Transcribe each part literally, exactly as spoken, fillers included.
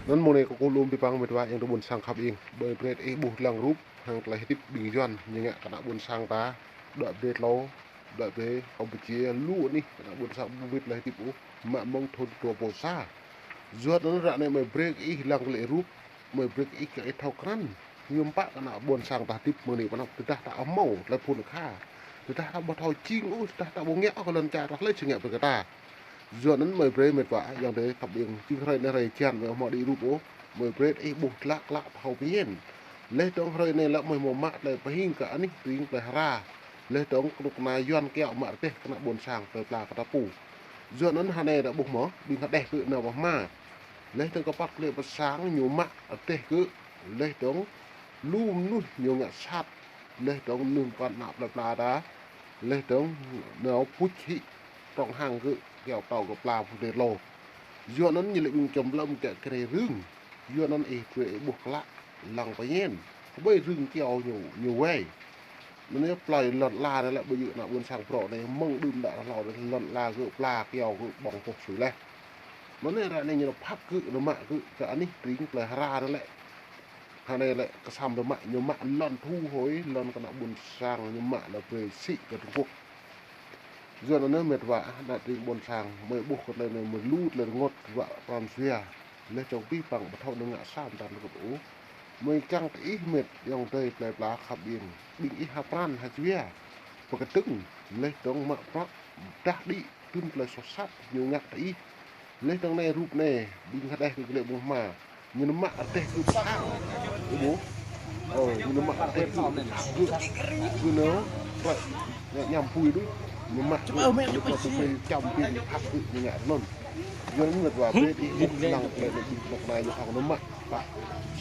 Anŭn mơ̆ng anai kâo kơkuh lŏm abih bang met wa ayŏng adơi ƀôn sang khăp ing. Ƀơi brơi ih ƀuh lăng rup hăng tơlơi hơdip ƀing Yuan ñu ngă kơ ană ƀôn sang ta. Đuaĭ brơi tlâo, đuaĭ brơi Kampuchia, lu anih kơ ană ƀôn sang ƀu ƀuh tơlơi hơdip ôh. Mă mơ̆ng thun dua rơbâo sa. Yua anŭn ră anai mơi brơi ih lăng tơlơi rup, mơi brơi ih kiăng ih thâo krăn. Hiư̆m pă kơ ană ƀôn sang ta hơdip mơ̆ng anai pơ anăp, tơdah ta ƀu hmâo tơlơi phun kha, tơdah ta ƀu thâo jing ôh, tơdah ta ƀu ngă ôh, lŏn čar ta hlơi či ngă brơi kơ ta. Yua anŭn mơi brơi met wa ayŏng adơi khăp ing, jing hrơi anai hrơi hơjan mơi ƀu hmâo đĭ rup ôh, mơi brơi ih ƀuh klă klă thâo pơñen. Laih dơ̆ng hrơi anai lĕ mơi hmâo mă tơlơi pơhing kơ anih tring tơlơi hra. Laih dơ̆ng kơnuk kơna Yuan kiaŏ mă rơdêh kơ ană ƀôn sang tơlơi pla kơ ta pô. Yua anŭn hrơi anai ta ƀuh mơ̆, ƀing hơdeh kơ nao pơ hma. Laih dơ̆ng kơ păt klĕ pơ sang ñu mă rơdêh kơ. Laih dơ̆ng lu mơnuih ñu ngă sat. Laih dơ̆ng mơnuih pơkŏn ană plơi pla ta. Laih dơ̆ng nao puč hĭ trong hăng kơ kiaŏ pơtâo kơ pla pơdêr lô. Yua anŭn ñu lĕ ƀing čăm lăm kiaŏ krê rưng. Yua anŭn ih brơi ih ƀuh klă lăng pơñen. Kơ ƀơi rưng kiaŏ ñu, ñu wai. Anŭn yơh plơi lŏn ala anai lĕ ƀơi yơh ană ƀôn sang prŏ anai mơ̆ng đưm đă hlâo anai lŏn ala gơ̆ pla kiaŏ gơ̆ ƀơ̆ng pŏh sui laih. Anŭn anai ră anai ñu phat gơ̆, ñu mă gơ̆ kơ anih tring tơlơi hra anai lĕ. Hrơi anai lĕ kơsăm tơ mă ñu mă lŏn thu hôi, lŏn kơ ană ƀôn sang ñu mă lĕ brơi sĭ kơ Trung Quốc. Yua anŭn met wa ah, ană tring ƀôn sang, mơi ƀuh kơ tơlơi anai mơi lu tơlơi rơngot wa pran jua. Laih dơ̆ng abih bang ƀu thâo nao ngă sa mơtam rơngot ôh. Mơi kiăng kơ ih met ayŏng adơi plơi pla khăp ing, ƀing ih ha pran ha jua. Pơkơdơ̆ng, laih dơ̆ng mă prăk, dah đĭ, tŭn tơlơi soh sat ñu ngă kơ ih. Laih dơ̆ng anai rup anai, ƀing hơdeh kơ glĕ ƀơ̆ng hma. Ñu nao mă rơdêh kơ sang. Ơ ƀuh. Ơ, ñu nao mă rơdêh kơ sang. Kơ, kơ nao, plơi, ñu ñăm pui đôč. Ñu mă kơ, ñu kơ pui čăm pui hăk kơ ñu ngă anŭn. Yua anŭn met wa brơi ih ƀuh lăng plơi anai ƀing kơnuk kơna ñu hăng nao mă. Pă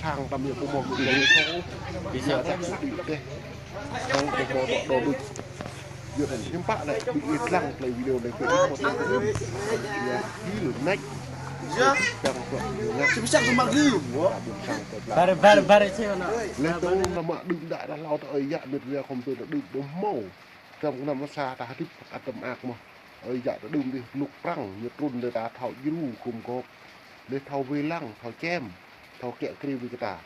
sang tăm ñu ƀu hmâo kơ ñu hmâo. Ñu čăk kơ đĭ rơdêh. Hăng ƀu hmâo dŏ dŏ đôč. Yua anŭn hiư̆m pă lĕ ƀing ih lăng tơlơi video anai kơ ih hmâo tơlơi kơ ih. Yua hil nač. Yua. Păng kơ ñu ngă. Či pơsăk kơ mă gơ̆. Ƀôn sang tơlơi pla. Bare, bare, bare, či anŭn. Laih dơ̆ng nao mă đưm đă dah hlâo ta ơi yă met wa khŏm tui ta đưm ƀu hmâo. Tơm kơ năm mơsa ta hơdip ăt tơm ak mơ̆. Ơi yă ta đưm dih rơnŭk prăng, ñu trŭn dih ta thâo djru gum gôp. Laih thâo wai lăng, thâo čem, thâo kiaŏ krê wĭ kơ ta.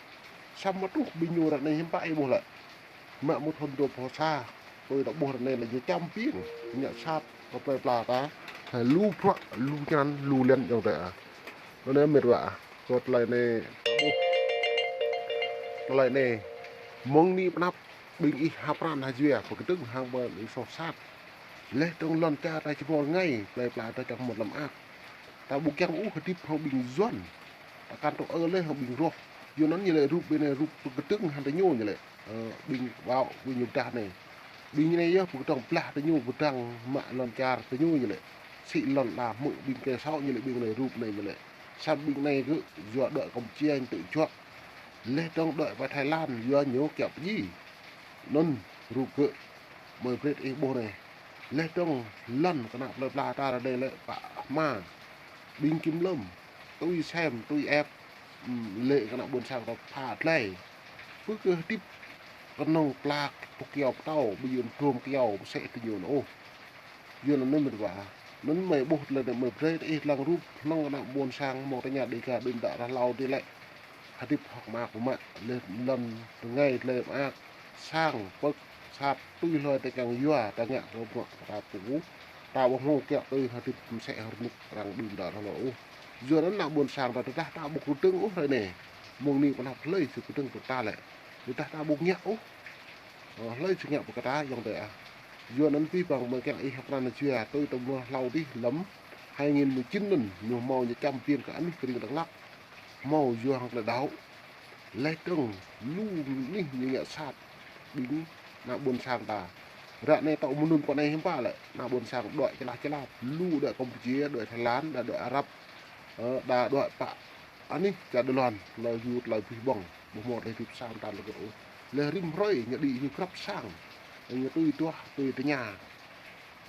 Samơ̆ truh ƀing ñu ră anai hiư̆m pă ih ƀuh lĕ. Mă mơ̆ng thun dua rơbâo sa, tui ta ƀuh ră anai lĕ ñu čăm piêng, ngă sat kơ plơi pla ta, hai lu bruă, lu črăn, lu lăn ayŏng adơi ah. Anŭn met wa, kơ tơlơi anai, tơlơi anai, mơ̆ng anai pơ anăp, ƀing ih ha pran ha jua, pơkơdơ̆ng hăng ƀing ih soh sat. Laih dơ̆ng lŏn čar ta či hmâo rơngai, plơi pla ta čang hmâo tlam ak. Ta ƀu kiăng ôh hơdip hăng ƀing Yuan. Ta kăn tŭ ơ laih hăng ƀing roh. Yua anŭn ñu lĕ rup ƀing anai rup pơkơdơ̆ng hăng tơ ñu ñu lĕ. Ơ, ƀing ƀâo, ƀing ñu pơdah anai. Ƀing anai yơh pơkơdơ̆ng pơblah tơ ñu pơdrăng mă lŏn čar tơ ñu ñu lĕ. Sĭ lŏn ala hmư̆ ƀing kơ sâo ñu lĕ ƀing anai rup anai ñu lĕ. Samơ̆ ƀing anai gơ̆ yua đuaĭ Kampuchia ñu tŭ juă. Laih dơ̆ng đuaĭ pơ Thái Lan yua ñu kiaŏ pơdjai. Anŭn rup gơ̆ mơi brơi ih ƀuh anai. Laih dơ̆ng lŏn kơ ană plơi pla ta ră anai lĕ pă hma. Ƀing kim lơ̆m. Tui sem, tui ĕp. Ưm, lĕ kơ ană ƀôn sang ta pha tơlơi. Pơ kơ hơdip kơnơ̆ng pla pơkiaŏ pơtâo, ƀu yua tơm kiaŏ pơsĕ tơ ñu anŭn ôh. Yua anŭn met wa. Anŭn mơi ƀuh tơlơi anai mơi brơi ih lăng rup hơnơ̆ng kơ ană ƀôn sang mơ̆ng tơña Dêga đưm đă dah hlâo dih lĕ. Hơdip hŏk mơak pơmă, laih lŏn rơngai tơlơi mơak, sang pơ̆k sat tui hloi ta kiăng yua, ta ngă kơ bruă ta pô. Ta ƀu hmâo kiaŏ tui hơdip mơsĕ hơrmŭk arăng đưm đă dah hlâo ôh. Yua anŭn ană ƀôn sang ta tơdah ta ƀu kơdơ̆ng ôh hrơi anai. Mơ̆ng anai pơ anăp hlơi či kơdơ̆ng brơi ta lĕ. Tơdah ta ƀu ngă ôh. Ơ, hlơi či ngă brơi kơ ta ayŏng adơi ah. Yua anŭn abih bang mơi kiăng ih ha pran ha jua, tui ta mơ̆ng hlâo dih lăm hai nghìn mười chín anŭn, ñu hmâo ñu čăm piêng kơ anih tring Dak Lak. Hmâo yua hăng tơlơi đaŏ. Laih dơ̆ng lu anih ñu ngă sat ƀing ană ƀôn sang ta. Ră anai tŏ mơnun pơ anai hiư̆m pă lĕ, ană ƀôn sang đuaĭ čơlah čơlap, lu đuaĭ Kampuchia, đuaĭ Thái Lan, đa đuaĭ Arab, ơ, đa đuaĭ pă anih čar Đài Loan, hlơi yua tơlơi abih bang, ƀu hmâo tơlơi hơdip sa mơtam rơngot ôh. Laih rĭm hrơi ñu đĭ ñu grăp sang, ñu tui duah, tui tơña.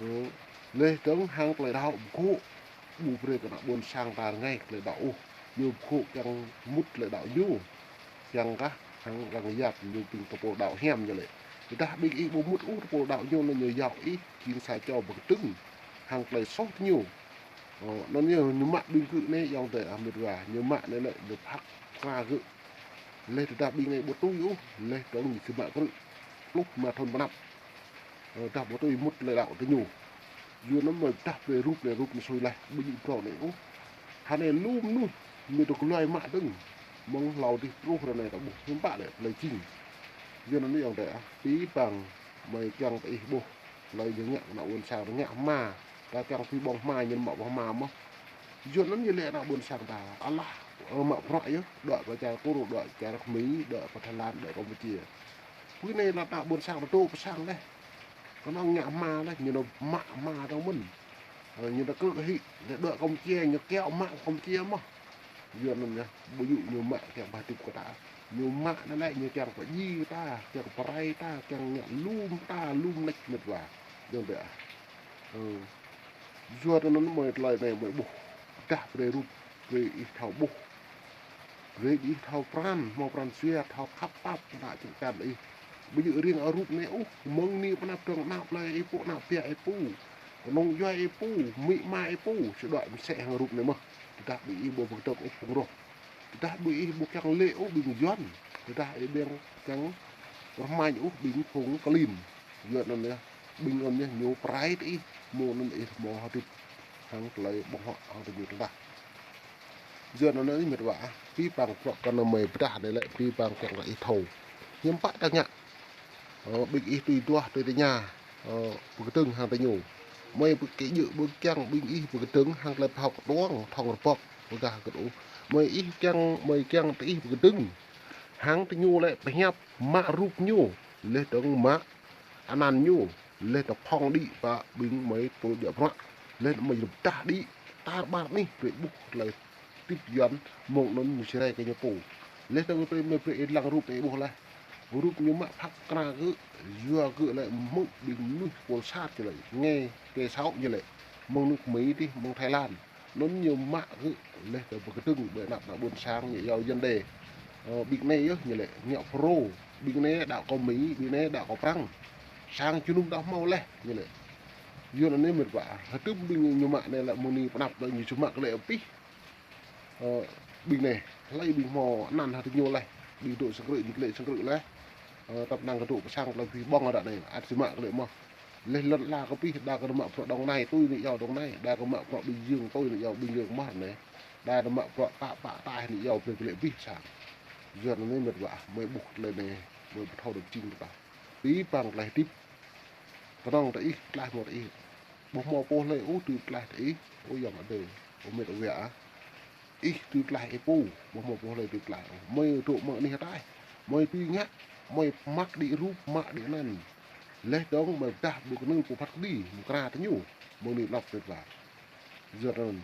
Ơ, laih dơ̆ng hăng tơlơi đaŏ ƀu gơ̆, ƀu brơi kơ ană ƀôn sang ta rơngai tơlơi đaŏ ôh. Ñu ƀu gơ̆ kiăng mŭt tơlơi đaŏ ñu. Kiăng kah hăng arăng yap ñu ƀing tơpul đaŏ hiam ñu lĕ. Tơdah ƀing ih ƀu mŭt ôh tơpul đaŏ ñu anŭn ñu yap ih, jing sa čô pơkơdơ̆ng hăng tơlơi soh tơ ñu. Ơ, anŭn ñu, ñu mă ƀing gơ̆ anai yŏng tơi ah met wa, ñu mă anai lĕ ñu phak kra gơ̆. Laih tơdah ƀing anai ƀu tui ôh, laih dŏng ñu či mă krư̆. Pluh ma thŭn pơnăp. Ơ, dah ƀu tui mŭt lĕ đaŏ tơ ñu. Yua anŭn mơi dah brơi rup anai rup ñu sui laih, ƀing ñu phrâo anai ôh. Hơnai lŏm mơnuih, ñu dŏ glai mă dơ̆ng. Mơ̆ng hlâo dih truh ră anai ta ƀuh, hiư̆m pă lĕ, tơlơi jing. Yua anŭn yŏng tơi ah, pĭ pang, mơi kiăng tơ ih ƀuh. Tơlơi ñu ngă ană ƀôn sang ñu ngă hma. Ta kiăng pĭ ƀơ̆ng hma, ñu mă ƀơ̆ng hma mơ̆n. Yua anŭn ñu lĕ ană ƀôn sang ta. Alah, ơ, mă bruă yơh, đuaĭ pơ čar Kur, đuaĭ čar Khmer, đuaĭ pơ Thái Lan, đuaĭ Campuchia. Pơ anai lĕ ană ƀôn sang ta dŏ pơ sang laih. Kơnơ̆ng ngă hma laih, ñu nao mă hma dơ̆ng mơ̆n. Ơ, ñu ta kơ̆ hĭ, lĕ đuaĭ Campuchia, ñu kiaŏ mă Campuchia mơ̆n. Yua anŭn yơh, ƀu djơ̆ ñu mă kiăng pơhơdip kơ ta. Ñu mă anai lĕ ñu kiăng pơdjai ta, kiăng pơrai ta, kiăng ngă lŏm ta, lŏm nač met wa. Yŏng tơi ah. Ơ. Yua anŭn mơi tơlơi anai mơi ƀuh. Dah brơi rup, brơi ih thâo ƀuh. Brơi ih thâo pran, hmâo pran jua, thâo khăp pap, ană čư̆ čan ih. Ƀu djơ̆ riêng rup anai ôh, mơ̆ng anai pơnăp dơ̆ng ană plơi ih pô, ană pia ih pô. Kơnơ̆ng yua ih pô, amĭ ama ih pô, sĭt đuaĭ mơsĕ hăng rup anai mơ̆n. Tơdah ƀing ih ƀu pơkơdơ̆ng ôh phung roh. Tơdah ƀing ih ƀu kiăng lĕ ôh ƀing Yuan. Tơdah ih ƀing kiăng rơmañ ôh ƀing phung klin. Yua anŭn yơh, ƀing anŭn yơh ñu pơrai tơ ih, mơ̆ng anŭn ih hmâo hơdip. Hăng tơlơi ƀơ̆ng huă hăng tơlơi tơdah. Yua anŭn yơh met wa ah, pĭ pang bruă kơ anai mơi pơdah anai lĕ pĭ pang kiăng kơ ih thâo. Hiư̆m pă ta ngă. Ơ, ƀing ih tui duah tui tơña, ơ, pơkơdơ̆ng hăng tơ ñu. Mơi pơkơdơ̆ng ƀu kiăng ƀing ih pơkơdơ̆ng hăng tơlơi pơhŏk tuang, thŏng rơbŏk, pơgah kơt ôh. Mơi ih kiăng, mơi kiăng tơ ih pơkơdơ̆ng. Hăng tơ ñu lĕ pơhiăp mă rup ñu, laih dơ̆ng mă anăn ñu, laih dơ̆ng phŏng đĭ pơ ƀing mơi tơl biă bruă, laih dơ̆ng mơi rơbdah đĭ, tar ƀar anih brơi ƀuh tơlơi hơdip Yuan, mơ̆ng anŭn ñu či rai kơ ñu pô. Laih dơ̆ng brơi mơi brơi ih lăng rup ih ƀuh laih. Rup ñu mă phak kra gơ̆, yua gơ̆ lĕ hmư̆ ƀing mơnuih pôl sat ñu lĕ, nghe kơ sâo ñu lĕ. Mơ̆ng nước Mỹ dih, mơ̆ng Thái Lan. Anŭn ñu mă gơ̆ laih dơ̆ng pơkơdơ̆ng ƀơi anăp ană ƀôn sang ñu iâu Yuan đe. Ơ, ƀing anai yơh ñu lĕ, ngă phrâo. Ƀing anai đaŏ kơ Mỹ, ƀing anai đaŏ kơ Prăng. Sang jơnum đaŏ hmâo laih ñu lĕ. Yua anŭn met wa, hơdôm ƀing ñu mă anai lĕ mơ̆ng anai pơnăp đaŏ ñu či mă kơ lĕ pĭ. Ơ, ƀing anai, hlơi ƀing hmâo anăn hơdôm ñu laih. Ƀing dŏ sang krư̆, ƀing kơ lĕ sang krư̆ laih. Ơ, tăp năng kơ dŏ pơ sang tơlơi pĭ ƀơ̆ng ră anai, ăt či mă kơ lĕ mơ̆n. Laih lŏn ala kơ pĭ, đa kơ mă bruă Đồng Nai tui anai iâu Đồng Nai, đa kơ mă bruă Bình Dương tui anai iâu Bình Dương mơ̆n anai. Đa kơ mă bruă pă pă taih anai iâu brơi kơ lĕ pĭ sang. Yua anŭn met wa, mơi ƀuh tơlơi anai, mơi pơthâo dơ̆ng jing tơdah. Pĭ pang tơlơi hơdip. Kơnơ̆ng tơ ih, tlaih hmâo tơ ih. Ƀu hmâo pô hlơi ôh tui tlaih tơ ih, ơ yŏng adơi, ơ met wa ah. Ih tui tlaih ih pô, ƀu hmâo pô hlơi tui tlaih ôh. Mơi dŏ mơ̆ng anih ataih. Mơi tui ngă, mơi mă đĭ rup, mă đĭ anăn. Laih dơ̆ng mơi pơdah ƀu kơnơ̆ng pô phat kơđi, mơ̆ng kra tơ ñu. Mơ̆ng anai lăp met wa. Yua anŭn,